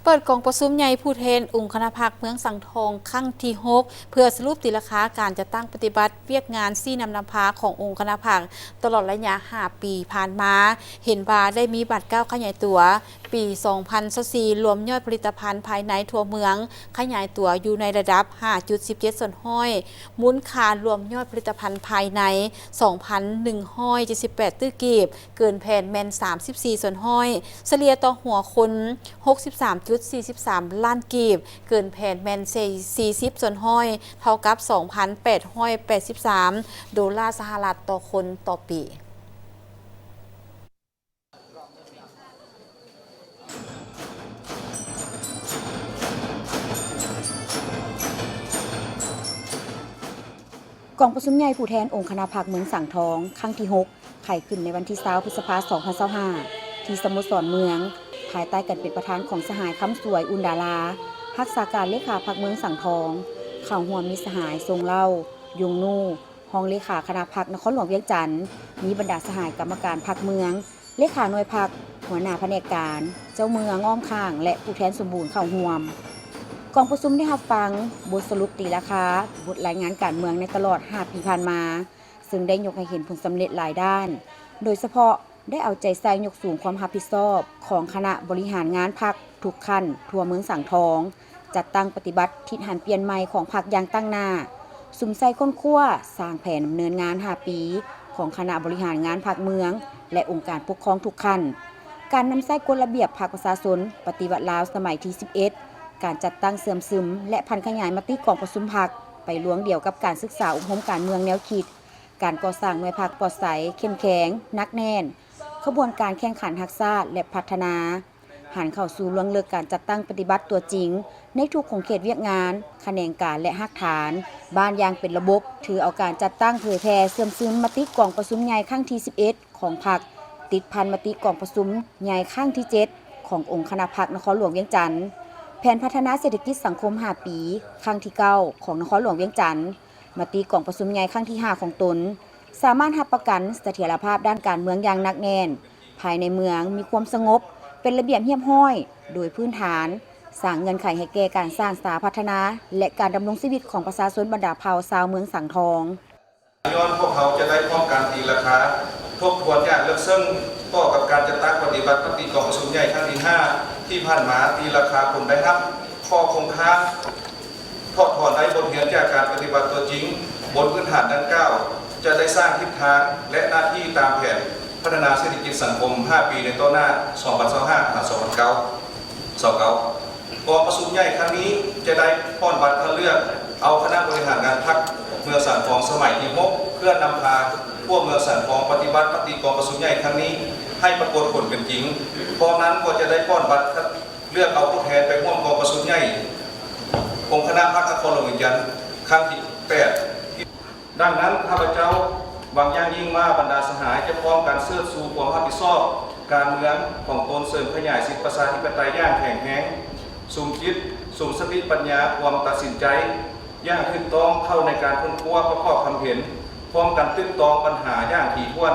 ເປີດກອງປະຊຸມໃຫຍ່ຜູ້ແທນອົງຄະນະພັກເມືອງສັງທອງຄັ້ງທີຫົກ ເພື່ອສະຫຼຸບຕີລາຄາການຈັດຕັ້ງປະຕິບັດວຽກງານຊີ້ນຳນຳພາຂອງອົງຄະນະພັກຕະຫຼອດໄລຍະຫ້າປີຜ່ານມາ, ເຫັນວ່າໄດ້ມີບາດກ້າວຂະຫຍາຍຕົວ. ປີສອງພັນຊາວສີ່ ລວມຍອດຜະລິດຕະພັນພາຍໃນທົ່ວເມືອງຂະຫຍາຍຕົວຢູ່ໃນລະດັບຫ້າຈຸດສິບເຈັດສ່ວນຮ້ອຍ, ມູນຄ່າລວມຍອດຜະລິດຕະພັນພາຍໃນສອງພັນໜຶ່ງຮ້ອຍເຈັດສິບແປດຕື້ກີບ, ເກີນແຜນແມ່ນສາມສິບສີ່ສ່ວນຮ້ອຍ, ສະເລ່ຍຕໍ່ຫົວຄົນຫົກສິບສາມຈຸດສີ່ສິບສາມລ້ານກີບ, ເກີນແຜນແມ່ນສີ່ສິບສ່ວນຮ້ອຍ, ເທົ່າກັບສອງພັນແປດຮ້ອຍແປດສິບສາມໂດລາສະຫະລັດຕໍ່ຄົນຕໍ່ປີ. ກອງປະຊຸມໃຫຍ່ຜູ້ແທນອົງຄະນະພັກເມືອງສັງທອງ ຄັ້ງທີຫົກ ໄຂຂຶ້ນໃນວັນທີຊາວ ພຶດສະພາ ສອງພັນຊາວຫ້າ ທີ່ສະໂມສອນເມືອງ, ພາຍໃຕ້ການເປັນປະທານຂອງສະຫາຍ ຄຳສວຍ ອຸ່ນດາລາ ຮັກສາການເລຂາພັກເມືອງສັງທອງ, ເຂົ້າຮ່ວມມີສະຫາຍ ຊົງເລົ່າ ຍົງນູ ຮອງເລຂາຄະນະພັກນະຄອນຫຼວງວຽງຈັນ, ມີບັນດາສະຫາຍກຳມະການພັກເມືອງ, ເລຂາໜ່ວຍພັກ, ຫົວໜ້າພະແນກການ, ເຈົ້າເມືອງອ້ອມຂ້າງ ແລະ ຜູ້ແທນສົມບູນເຂົ້າຮ່ວມ. ກອງປະຊຸມໄດ້ຮັບຟັງບົດສະຫຼຸບຕີລາຄາ, ບົດລາຍງານການເມືອງໃນຕະຫຼອດຫ້າປີຜ່ານມາ, ເຊິ່ງໄດ້ຍົກໃຫ້ເຫັນຜົນສຳເລັດຫຼາຍດ້ານ, ໂດຍສະເພາະ ໄດ້ເອົາໃຈໃສ່ຍົກສູງຄວາມຮັບຜິດຊອບຂອງຄະນະບໍລິຫານງານພັກທຸກຂັ້ນທົ່ວເມືອງສັງທອງ, ຈັດຕັ້ງປະຕິບັດທິດຫັນປ່ຽນໃໝ່ຂອງພັກຢ່າງຕັ້ງໜ້າ, ສຸມໃສ່ຄົ້ນຄວ້າສ້າງແຜນດຳເນີນງານຫ້າປີຂອງຄະນະບໍລິຫານງານພັກເມືອງ ແລະ ອົງການປົກຄອງທຸກຂັ້ນ, ການນຳໃຊ້ກົດລະບຽບພັກປະຊາຊົນປະຕິວັດລາວສະໄໝທີສິບເອັດ, ການຈັດຕັ້ງເຊື່ອມຊຶມ ແລະ ຜັນຂະຫຍາຍມະຕິກອງປະຊຸມພັກໄປລວງດຽວກັບການສຶກສາອົບຮົມການເມືອງແນວຄິດ, ການກໍ່ສ້າງໜ່ວຍພັກປອດໃສ, ເຂັ້ມແຂງ, ໜັກແໜ້ນ, ຂະບວນການແຂ່ງຂັນຮັກຊາດ ແລະ ພັດທະນາ, ຫັນເຂົ້າສູ່ລວງເລິກການຈັດຕັ້ງປະຕິບັດຕົວຈິງໃນທຸກຂົງເຂດວຽກງານ, ຂະແໜງການ ແລະ ຮາກຖານບ້ານຢ່າງເປັນລະບົບ, ຖືເອົາການຈັດຕັ້ງເຜີຍແຜ່ເຊື່ອມຊຶມມະຕິກອງປະຊຸມໃຫຍ່ຄັ້ງທີສິບເອັດຂອງພັກ, ຕິດພັນມະຕິກອງປະຊຸມໃຫຍ່ຄັ້ງທີເຈັດຂອງອົງຄະນະພັກນະຄອນຫຼວງວຽງຈັນ, ແຜນພັດທະນາເສດຖະກິດສັງຄົມຫ້າປີ ຄັ້ງທີເກົ້າຂອງນະຄອນຫຼວງວຽງຈັນ, ມະຕິກອງປະຊຸມໃຫຍ່ຄັ້ງທີຫ້າຂອງຕົນ, ສາມາດຮັບປະກັນສະຖຽນລະພາບດ້ານການເມືອງຢ່າງໜັກແໜ້ນ, ພາຍໃນເມືອງມີຄວາມສະຫງົບ, ເປັນລະບຽບຮຽບຮ້ອຍ, ໂດຍພື້ນຖານ ສ້າງເງື່ອນໄຂໃຫ້ແກ່ການສ້າງສາພັດທະນາ ແລະ ການດຳລົງຊີວິດຂອງປະຊາຊົນບັນດາເຜົ່າຊາວເມືອງສັງທອງ. ຍ້ອນພວກເຮົາຈະໄດ້ພ້ອມກັນຕີລາຄາ ທົບທວນຢ່າງເລິກເຊິ່ງຕໍ່ກັບການຈັດຕັ້ງປະຕິບັດມະຕິກອງປະຊຸມໃຫຍ່ຄັ້ງທີຫ້າທີ່ຜ່ານມາ, ຕີລາຄາຜົນໄດ້ຮັບ, ຂໍ້ຄົງຄ້າງ, ຖອດຖອນໄດ້ບົດຮຽນຈາກການປະຕິບັດຕົວຈິງ. ບົນພື້ນຖານດັ່ງກ່າວ ຈະໄດ້ສ້າງທິດທາງ ແລະ ໜ້າທີ່ຕາມແຜນພັດທະນາເສດຖະກິດສັງຄົມຫ້າປີໃນຕໍ່ໜ້າ ສອງພັນຊາວຫ້າ ຫາ ສອງພັນຊາວເກົ້າ ຊາວເກົ້າ. ກອງປະຊຸມໃຫຍ່ຄັ້ງນີ້ຈະໄດ້ປ້ອນບັດຄັດເລືອກເອົາຄະນະບໍລິຫານງານພັກເມືອງສັງທອງສະໄໝທີຫົກ ເພື່ອນຳພາພວກເມືອງສັງທອງປະຕິບັດມະຕິກອງປະຊຸມໃຫຍ່ຄັ້ງນີ້ໃຫ້ປາກົດຜົນເປັນຈິງ. ພ້ອມນັ້ນກໍຈະໄດ້ປ້ອນບັດຄັດ ເລືອກເອົາຜູ້ແທນໄປຮ່ວມກອງປະຊຸມໃຫຍ່ອົງຄະນະພັກນະຄອນຫຼວງວຽງຈັນຄັ້ງທີແປດ. ດັ່ງນັ້ນ ຂ້າພະເຈົ້າຫວັງຢ່າງຍິ່ງວ່າ ບັນດາສະຫາຍຈະພ້ອມກັນເຊີດຊູຄວາມຮັບຜິດຊອບການເມືອງຂອງຕົນ, ເສີມຂະຫຍາຍສິດປະຊາທິປະໄຕຢ່າງແຂງແຮງ, ສຸມຈິດ, ສຸມສະຕິປັນຍາ, ຄວາມຕັດສິນໃຈຢ່າງຖືກຕ້ອງເຂົ້າໃນການຄົ້ນຄວ້າປະກອບຄຳເຫັນ, ພ້ອມກັນຕຶກຕອງບັນຫາຢ່າງຖີ່ຖ້ວນ,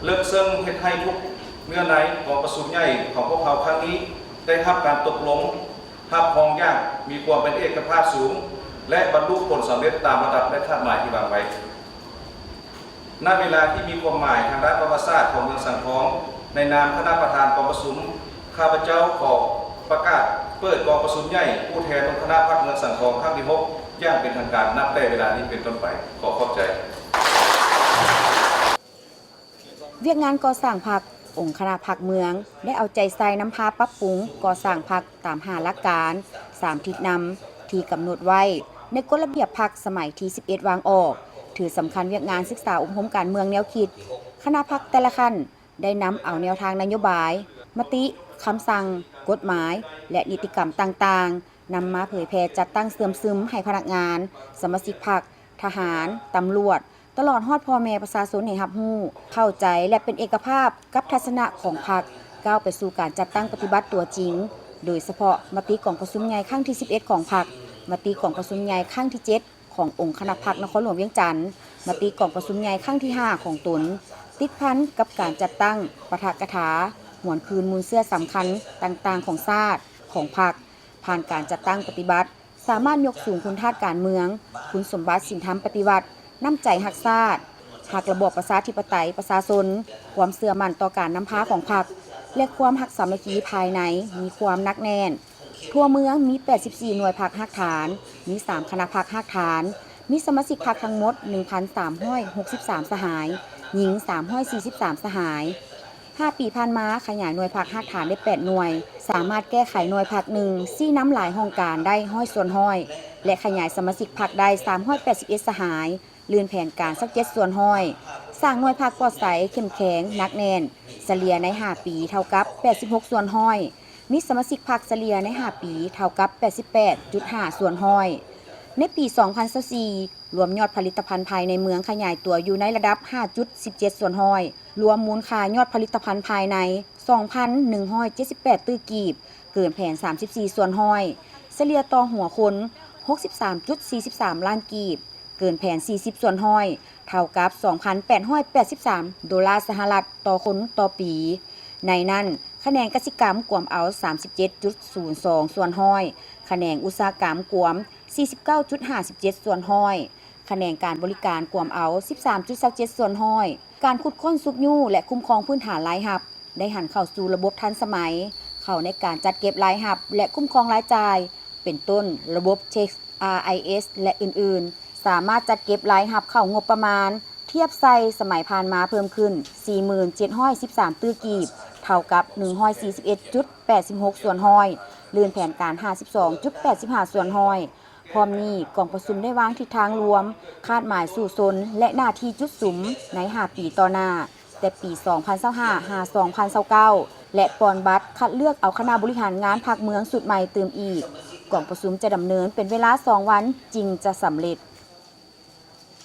ເລິກເຊິ່ງເຮັດໃຫ້ທຸກເນື້ອໃນກອງປະຊຸມໃຫຍ່ຂອງພວກເຮົາຄັ້ງນີ້ ໄດ້ຮັບການຕົກລົງ ຮັບຮອງຢ່າງມີຄວາມເປັນເອກະພາບສູງ ແລະ ບັນລຸຜົນສຳເລັດຕາມລະດັບ ແລະ ຄາດໝາຍທີ່ວາງໄວ້. ນະເວລາທີ່ມີຄວາມໝາຍທາງດ້ານປະຫວັດສາດຂອງເມືອງສັງທອງ, ໃນນາມຄະນະປະທານກອງປະຊຸມ, ຂ້າພະເຈົ້າຂໍປະກາດເປີດກອງປະຊຸມໃຫຍ່ຜູ້ແທນອົງຄະນະພັກເມືອງສັງທອງຄັ້ງທີຫົກ ຢ່າງເປັນທາງການ ນັບແຕ່ເວລານີ້ເປັນຕົ້ນໄປ. ຂໍຂອບໃຈ. ວຽກງານກໍ່ສ້າງພັກ, ອົງຄະນະພັກເມືອງ ໄດ້ເອົາໃຈໃສ່ນຳພາປັບປຸງກໍ່ສ້າງພັກຕາມຫ້າຫຼັກການ, ສາມທິດນຳ ທີ່ກຳນົດໄວ້ໃນກົດລະບຽບພັກສະໄໝທີສິບເອັດວາງອອກ, ຖືສຳຄັນວຽກງານສຶກສາອົບຮົມການເມືອງແນວຄິດ. ຄະນະພັກແຕ່ລະຂັ້ນໄດ້ນຳເອົາແນວທາງນະໂຍບາຍ, ມະຕິ, ຄຳສັ່ງ, ກົດໝາຍ ແລະ ນິຕິກຳຕ່າງໆ ນຳມາເຜີຍແຜ່ຈັດຕັ້ງເຊື່ອມຊຶມໃຫ້ພະນັກງານ, ສະມາຊິກພັກ, ທະຫານ, ຕຳຫຼວດ, ຕະຫຼອດຮອດພໍ່ແມ່ປະຊາຊົນໃຫ້ຮັບຮູ້, ເຂົ້າໃຈ ແລະ ເປັນເອກະພາບກັບທັດສະນະຂອງພັກ, ກ້າວໄປສູ່ການຈັດຕັ້ງປະຕິບັດຕົວຈິງ, ໂດຍສະເພາະມະຕິກອງປະຊຸມໃຫຍ່ຄັ້ງທີສິບເອັດຂອງພັກ, ມະຕິກອງປະຊຸມໃຫຍ່ຄັ້ງທີເຈັດຂອງອົງຄະນະພັກນະຄອນຫຼວງວຽງຈັນ, ມະຕິກອງປະຊຸມໃຫຍ່ຄັ້ງທີຫ້າຂອງຕົນ, ຕິດພັນກັບການຈັດຕັ້ງປາຖະກະຖາ, ຫວນຄືນມູນເຊື້ອສຳຄັນຕ່າງໆຂອງຊາດ, ຂອງພັກ, ຜ່ານການຈັດຕັ້ງປະຕິບັດ ສາມາດຍົກສູງຄຸນທາດການເມືອງ, ຄຸນສົມບັດສິນທຳປະຕິວັດ, ນ້ຳໃຈຮັກຊາດ, ຮັກລະບອບປະຊາທິປະໄຕປະຊາຊົນ, ຄວາມເຊື່ອໝັ້ນຕໍ່ການນຳພາຂອງພັກ ແລະ ຄວາມຮັກສາມັກຄີພາຍໃນມີຄວາມໜັກແໜ້ນ. ທົ່ວເມືອງມີແປດສິບສີ່ໜ່ວຍພັກຮາກຖານ, ມີສາມຄະນະພັກຮາກຖານ, ມີສະມາຊິກພັກທັງໝົດໜຶ່ງພັນສາມຮ້ອຍຫົກສິບສາມສະຫາຍ, ຍິງສາມຮ້ອຍສີ່ສິບສາມສະຫາຍ. ຫ້າປີຜ່ານມາ ຂະຫຍາຍໜ່ວຍພັກຮາກຖານໄດ້ແປດໜ່ວຍ, ສາມາດແກ້ໄຂໜ່ວຍພັກໜຶ່ງ, ຊີ້ນຳຫຼາຍຫ້ອງການໄດ້ຮ້ອຍສ່ວນຮ້ອຍ ແລະ ຂະຫຍາຍສະມາຊິກພັກໄດ້ສາມຮ້ອຍແປດສິບເອັດສະຫາຍ, ລື່ນແຜນການຊາວເຈັດສ່ວນຮ້ອຍ, ສ້າງໜ່ວຍພັກປອດໃສ, ເຂັ້ມແຂງ, ໜັກແໜ້ນ, ສະເລ່ຍໃນຫ້າປີເທົ່າກັບແປດສິບຫົກສ່ວນຮ້ອຍ, ມີສະມາຊິກພັກສະເລ່ຍໃນຫ້າປີເທົ່າກັບແປດສິບແປດຈຸດຫ້າສ່ວນຮ້ອຍ. ໃນປີສອງພັນຊາວສີ່ ລວມຍອດຜະລິດຕະພັນພາຍໃນເມືອງຂະຫຍາຍຕົວຢູ່ໃນລະດັບຫ້າຈຸດສິບເຈັດສ່ວນຮ້ອຍ, ລວມມູນຄ່າຍອດຜະລິດຕະພັນພາຍໃນສອງພັນໜຶ່ງຮ້ອຍເຈັດສິບແປດຕື້ກີບ, ເກີນແຜນສາມສິບສີ່ສ່ວນຮ້ອຍ, ສະເລ່ຍຕໍ່ຫົວຄົນຫົກສິບສາມຈຸດສີ່ສິບສາມລ້ານກີບ, ເກີນແຜນສີ່ສິບສ່ວນຮ້ອຍ, ເທົ່າກັບສອງພັນແປດຮ້ອຍແປດສິບສາມໂດລາສະຫະລັດຕໍ່ຄົນຕໍ່ປີ. ໃນນັ້ນ, ຂະແໜງກະສິກຳກວມເອົາສາມສິບເຈັດຈຸດສູນສອງສ່ວນຮ້ອຍ, ຂະແໜງອຸດສາຫະກຳກວມສີ່ສິບເກົ້າຈຸດຫ້າສິບເຈັດສ່ວນຮ້ອຍ, ຂະແໜງການບໍລິການກວມເອົາສິບສາມຈຸດຊາວເຈັດສ່ວນຮ້ອຍ. ການຂຸດຄົ້ນຊຸກຍູ້ ແລະ ຄຸ້ມຄອງພື້ນຖານລາຍຮັບ ໄດ້ຫັນເຂົ້າສູ່ລະບົບທັນສະໄໝ, ເຂົ້າໃນການຈັດເກັບລາຍຮັບ ແລະ ຄຸ້ມຄອງລາຍຈ່າຍ, ເປັນຕົ້ນ ລະບົບ Tax, ອາ ໄອ ເອສ ແລະ ອື່ນໆ, ສາມາດຈັດເກັບລາຍຮັບເຂົ້າງົບປະມານ ທຽບໃສ່ສະໄໝຜ່ານມາເພີ່ມຂຶ້ນສີ່ໝື່ນເຈັດຮ້ອຍສິບສາມຕື້ກີບ, ເທົ່າກັບໜຶ່ງຮ້ອຍສີ່ສິບເອັດຈຸດແປດສິບຫົກສ່ວນຮ້ອຍ, ລື່ນແຜນການຫ້າສິບສອງຈຸດແປດສິບຫ້າສ່ວນຮ້ອຍ. ພ້ອມນີ້, ກອງປະຊຸມໄດ້ວາງທິດທາງລວມ, ຄາດໝາຍສູ້ຊົນ ແລະ ໜ້າທີ່ຈຸດສຸມໃນຫ້າປີຕໍ່ໜ້າ, ແຕ່ປີສອງພັນຊາວຫ້າຫາສອງພັນຊາວເກົ້າ ແລະ ປ່ອນບັດຄັດເລືອກເອົາຄະນະບໍລິຫານງານພັກເມືອງຊຸດໃໝ່ຕື່ມອີກ. ກອງປະຊຸມຈະດຳເນີນເປັນເວລາສອງວັນຈຶ່ງຈະສຳເລັດ.